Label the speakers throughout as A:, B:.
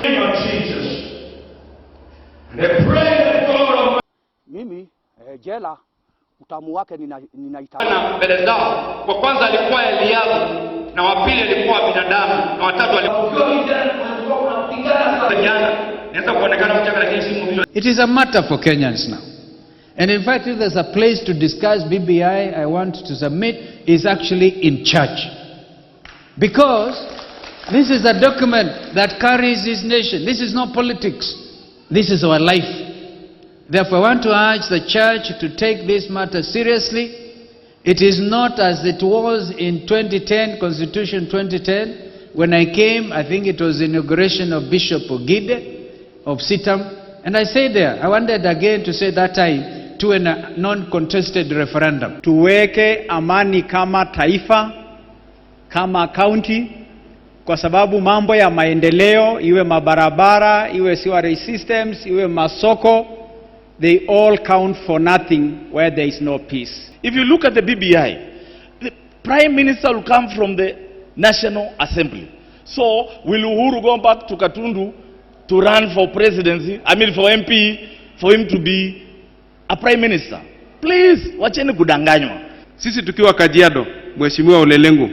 A: Name of Jesus. And I pray that God Almighty
B: Mimi jela utamu wake ninaita
C: Na mbele zao, wa kwanza alikuwa Eliabu na wa pili alikuwa binadamu na watatu alikuwa jana. Naweza kuonekana mchanga lakini si mzito.
D: It is a matter for Kenyans now. And in fact, if there's a place to discuss BBI, I want to submit, is actually in church. Because this is a document that carries this nation. This is not politics. This is our life. Therefore, I want to urge the church to take this matter seriously. It is not as it was in 2010, Constitution 2010. When I came, I think it was the inauguration of Bishop Ogide of CITAM. And I said there, I wanted again to say that time to a non-contested referendum.
E: Tuweke amani kama taifa, kama county, kwa sababu mambo ya maendeleo, iwe mabarabara, iwe sewerage systems, iwe masoko, they all count for nothing where there is no peace.
F: If you look at the BBI, the Prime Minister will come from the National Assembly. So, will Uhuru go back to Gatundu to run for presidency, I mean for MP, for him to be a Prime Minister? Please, wacheni kudanganywa.
G: Sisi tukiwa Kajiado, Mheshimiwa Ole Lenku,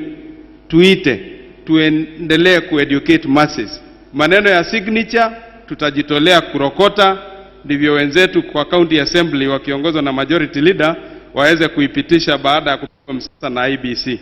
G: tuite tuendelee kueducate masses. Maneno ya signature tutajitolea kurokota, ndivyo wenzetu kwa county assembly wakiongozwa na majority leader waweze kuipitisha baada ya kupigwa msasa na IEBC.